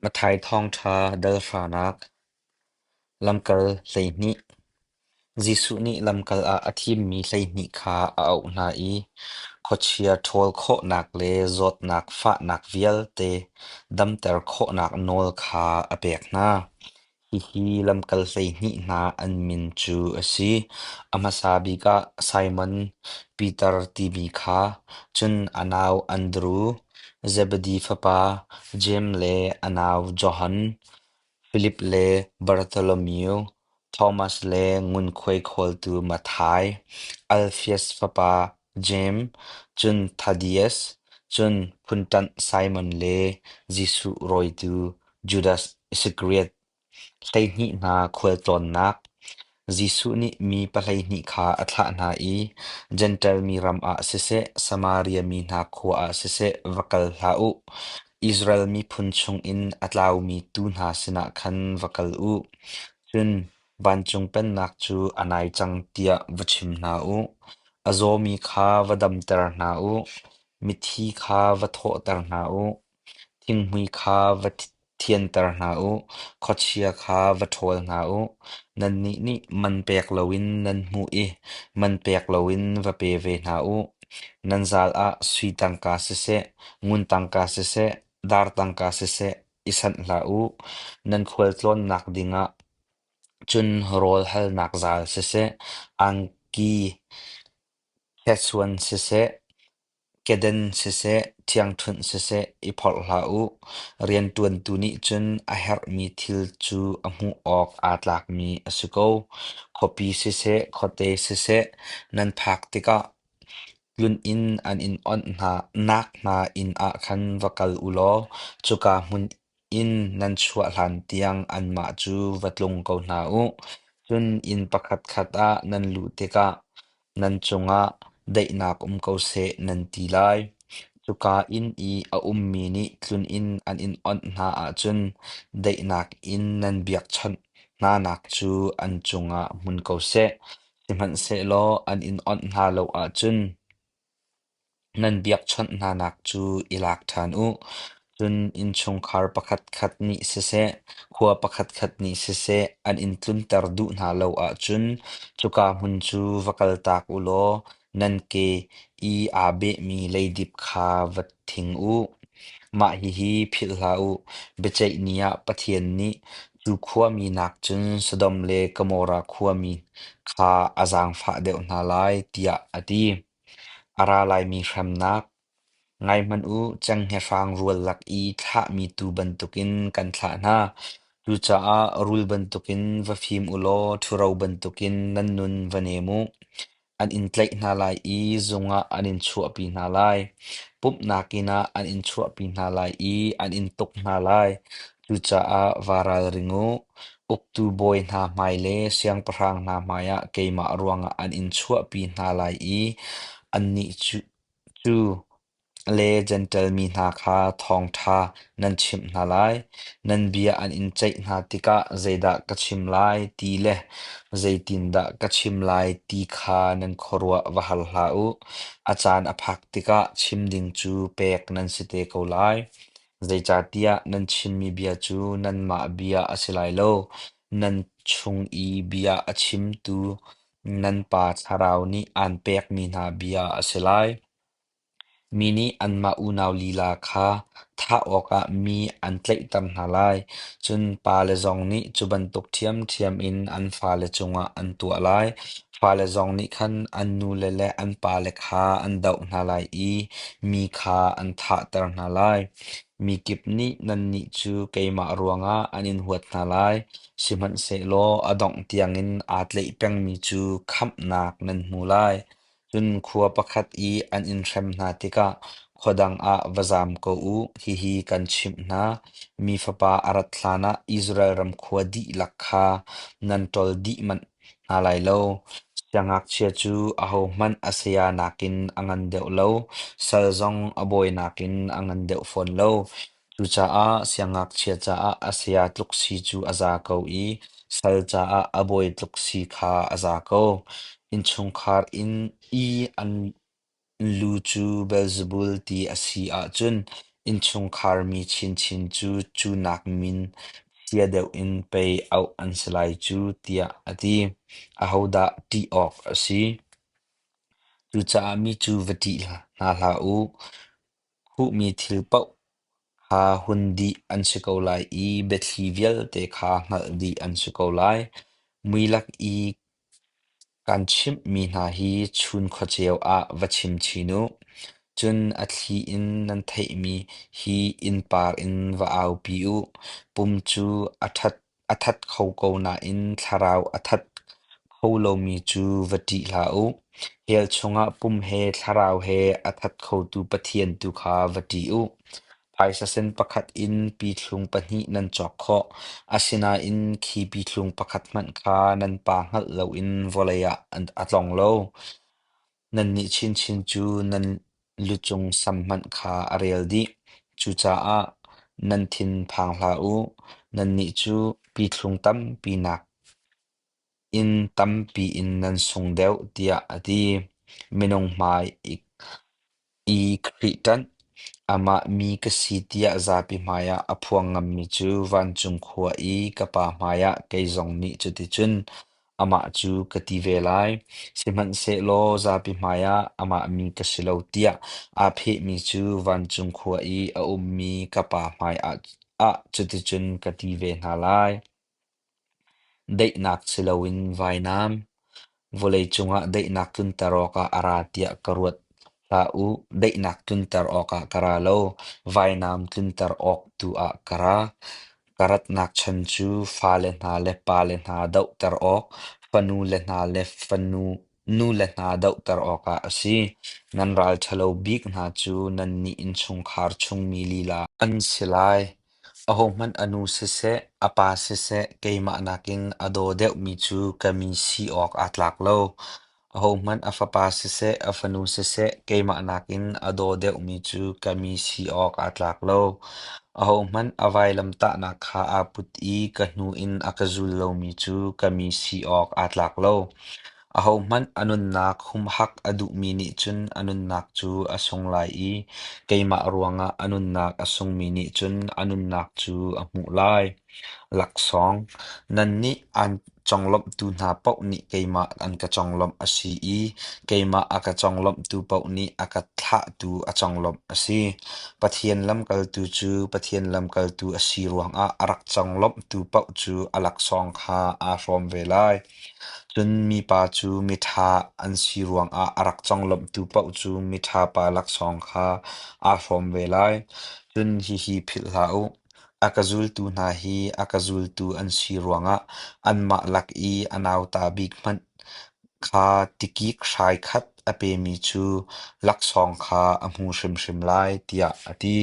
Matthai thawngṭha dal hranak lamkal 12. Jesuh nih lamkal ah a thimmi 12 kha a auh hna i khuachia ṭhawl khawhnak le zawtnak fahnak vialte damter khawhnak nawl kha a pek hna. Hihi lamkal 12 hna an min cu a si: A hmasa bik ah Simon Peter timi kha, cun a nau Andru, Zebedi fapa Jeim le a nau Johan, Filip le Bartholomew, Thomas le ngunkhuai khawltu Matthai, Alfeus fapa Jeim, cun Thaddeus, cun phunṭanh Simon le Jesuh rawitu Judas Iskariot. 12 hna khualtlawnnak. Jesuh nih mi 12 kha a thlah hna i Jentail mi ram ah siseh, Samaria mi hna khua ah siseh va kal hlah u. Israel miphun chungin a tlaumi tuu hna sinah khan va kal u. Cun vancung pennak cu a nai cang tiah va chim hna u. A zawmi kha va damter hna u. Mithi kha va thawhter hna u. Thinghmui kha va thianter hna u, khuachia kha va ṭhawl hna u. Nannih nih man pek loin nan hmuh i man pek loin va pe ve hna u. Nan zal ah sui tangka siseh, ngun tangka siseh, dar tangka siseh i sanh hlah u. Nan khualtlawnnak dingah cun rawl halnak zal siseh, angki khesuan siseh, Keden siseh, ṭhiangṭhunh siseh i phorh hlah u. Rianṭuantu nih cun a herhmi thil cu a hmuh awk aa tlakmi a si ko. Khuapi siseh, khuate siseh, nan phak tikah tluninn an in onh hna nak hna inn ah khan va kal u law cuka hmun Inn nan chuah hlantiang anmah cu va tlung ko hna u. Cun inn pakhatkhat ah nan luh tikah nan cungah daihnak um ko seh nan ti lai. Cuka inn i a ummi nih tluninn an in onh hna ahcun daihnak in nan biakchawnh hnanak cu an cungah hmun ko seh. Sihmanhsehlaw an in onh hna lo ahcun nan biakchawnh hnanak cu i lak ṭhan u. Cun innchungkhar pakhatkhat nih siseh, khua pakhatkhat nih siseh, an in tlunter duh hna lo ahcun cuka hmun cu va kaltak u law nan ke i aa behmi leidip kha va thing u. Mah hihi philh hlah u: Biaceih ni ah Pathian nih cu khuami nakcun Sodom le Gomorrah khuami kha a zaangfah deuh hna lai, tiah a ti. A ra laimi hremnak, ngai hmanh u, cenghngia hrang rual lak i thlahmi tuu bantukin kan thlah hna. Cucaah rul bantukin va fim u law ṭhuro bantukin nan nun va nem u. An in tlaih hna lai i zung ah an in chuahpi hna lai. Pumhnak inn ah an in chuahpi hna lai i an in tuk hna lai. Cucaah vaa ralring u. Uktu bawi hna hmai le siangpahrang hna hmaiah keimah ruangah an in chuahpi hna lai i annih cu le Jentail mi hna kha thawngṭha nan chimh hna lai. Nan bia an in ceih hna tikah zeidah ka chim lai ti le zeitindah ka chim lai ti kha nan khuaruah va hal hlah u. A caan a phak tikah chim ding cu pek nan si te ko lai. Zeicahtiah nan chimmi bia cu nanmah bia a si lai lo, nan chung i bia a chimtu nan Pa Thlarau nih aan pekmi hna bia a si lai. Mi nih anmah unau lila kha thah awkah mi an tlaihter hna lai, cun pale zong nih cu bantuk ṭhiamṭhiam in an fale cungah an tuah lai. Fale zong nih khan an nule le an pale kha an doh hna lai i mi kha an thahter hna lai. Mi kip nih nannih cu keimah ruangah an in huat hna lai, sihmanhsehlaw a dongh tiangin aa tlaih pengmi cu khamhnak nan hmu lai. Cun khua pakhat i an in hrem hna tikah khua dang ah va zam ko u. Hihi kan chimh hna: Mi Fapa a rat hlanah Israel ram khua dihlak kha nan ṭol dih manh hna lai lo. Siangngakchia cu ahohmanh a saya nakin a ngan deuh lo, sal zong a bawi nakin a ngan deuh fawn lo. Cucaah siangngakchia caah a saya tluk si cu a za ko i sal caah a bawi tluk si kha a za ko. Innchungkhar inn i an lu cu Beelzebul ti a si ahcun Innchungkhar mi chinchin cu cu nak min chia deuh in pei auh an si lai cu, tiah a ti. Ahodah ṭih awk a si? Cucaah mi cu va ṭih hna hlah u. Khuhmi thil paoh kha hun dih an si ko lai i biathli vialte kha hngalh dih an si ko lai. Mui lak i kaan chimhmi hna hi chun khuaceu ah va chim chin u. Cun a thli in nan theihmi hi innpar in va aupi u. Pum cu a that kho ko nain thlarau a that kho lomi cu va ṭih hlah u. Hell chungah pum he thlarau he a that khotu Pathian tu kha va ṭih u. Phaisa sen pakhat in pithlung pahnih nan cawk khawh, asinain khi pithlung pakhat hmanh kha nan pa hngalh loin vawlei ah a tlong lo. Nannih chinchin cu nan lucung sam hmanh kha a rel dih. Cucaah nan thin phang hlah u; nannih cu pithlung tampi nak in tampi in nan sung deuh, tiah a ti. Minung hmai i Khrih ṭanh, amah mi ka si tiah zapi hmaiah a phuang ngammi cu vancung khua i ka Pa hmaiah kei zong nih cuticun amah cu ka ti ve lai. Sihmanhsehlaw zapi hmaiah amah mi ka si lo tiah aa phehmi cu vancung khua i a ummi ka Pa hmaiah ah cuticun ka ti ve hna lai. Daihnak si loin vainam, vawleicung ah daihnak tlunter awkah a ra tiah ka ruat hlah u. Daihnak tlunter awkah ka ra lo, vainam tlunter awk tu ah ka ra. Ka ratnak chan cu fale hna le pale hna dohter awk, fanule hna le nule hna dohter awkah a si. Nan ral ṭhalo bik hna cu nannih innchungkhar chungmi lila an si lai. Ahohmanh a nu siseh, a pa siseh, keimah nakin a daw deuhmi cu ka mi si awk aa tlak lo. Ahohmanh a fapa siseh, a fanu siseh, keimah nakin a daw deuhmi cu ka mi si awk aa tlak lo. Ahohmanh a vailamtahnak kha aa put i ka hnu in a ka zul lomi cu ka mi si awk aa tlak lo. Ahohmanh a nunnak humhak a duhmi nih cun a nunnak cu a sung lai i keimah ruangah a nunnak a sungmi nih cun a nunnak cu a hmuh lai. Laksawng Nannih aan conglawmhtu hna paoh nih keimah an ka conglawmh a si i keimah a ka conglawmhtu paoh nih a ka thlahtu a conglawmh a si. Pathian lamkaltu cu Pathian lamkaltu a si ruangah a rak conglawmhtu paoh cu a laksawng kha aa hrawm ve lai. Cun mipa cu miṭha an si ruangah a rak conglawmhtu paoh cu miṭhapa laksawng kha aa hrawm ve lai. Cun hihi philh hlah u: A ka zultu hna hi a ka zultu an si ruangah anmah lak i a nauta bik hmanh kha tikik hrai khat a pemi cu laksawng kha a hmu hrimhrim lai, tiah a ti.